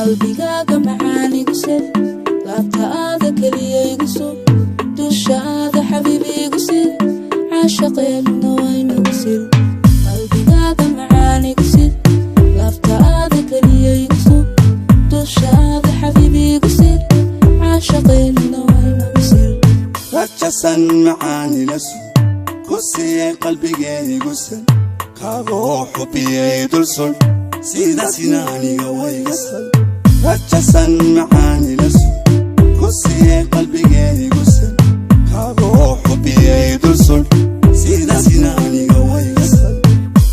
Qalbigaaga macaan igu sid, laabtaada keliya igu sug, dushaada xabiibi igu sid, caashaqeennuna waynagu sir. Qalbigaaga macaan igu sid, laabtaada keliya igu sug, dushaada xabiibi igu sid, caashaqeennuna waynagu sir. Rajasan macaanila sug, ku siiyey qalbigaygu sal, kaagoo xubiyey dul sul, sidaasina aniga wayga sal. Rajasan macaanila sug, ku siiyey qalbigaygu sal, kaagoo xubiyey dul sul, sidaasina aniga wayga sal.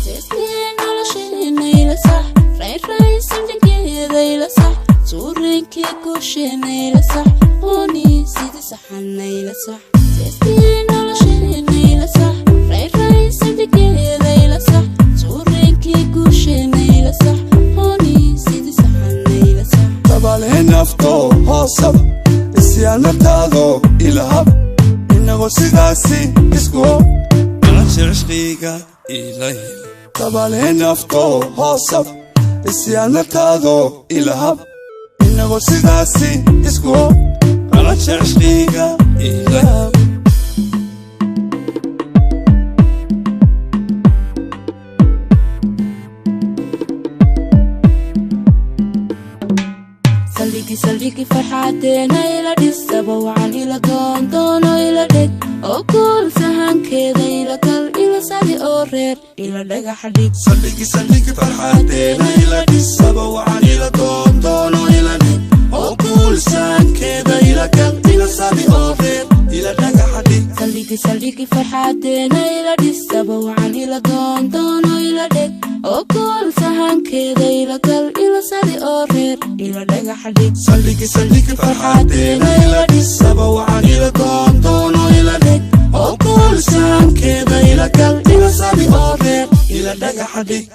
Seeskii nolosheena ila sax, raynrayn saldhigeeda ila sax, suurinkii guusheena ila sax, hooni sidii saxana ila sax. Seeskii nolosheena ila sax, raynrayn saldhigeeda ila sax, suurinkii guusheena ila sax, hooni sidii saxana ila sax. Dabalee nafto hoosab, isyaanataado ilahab, inagoo sidaasi isku nolosha cishqiga ilahi. Dabalee nafto hoosab, isyaanataado ilahab, inagoo sidaasi isku nolosha cishqiga ilahab. Saldhigi saldhigi farxadeena ila dhisaba, wacan ila doondoono ila dheg, oo kuul sahankeeda ila gal, ila sadi oo reer ila dhagaxa dhig. Saldhigi saldhigi farxadeena ila dhisaba, wacan ila doondoono ila dhig, oo kuulsaankeeda ila gal, ila sadi oo reer ila dhagaxa dhig. Saldhigi saldhigi farxadeena ila dhisaba, wacan ila doondoono ila dheg, oo kuul sahankeeda ila gal, ila sadi oo reer ila dhagaxa dhig. Saldhigi saldhigi farxadeena ila dhisaba, wacan ila doondoono ila dhig, oo kuulsaankeeda ila gal, ila sadi oo reer ila dhagaxa dhig.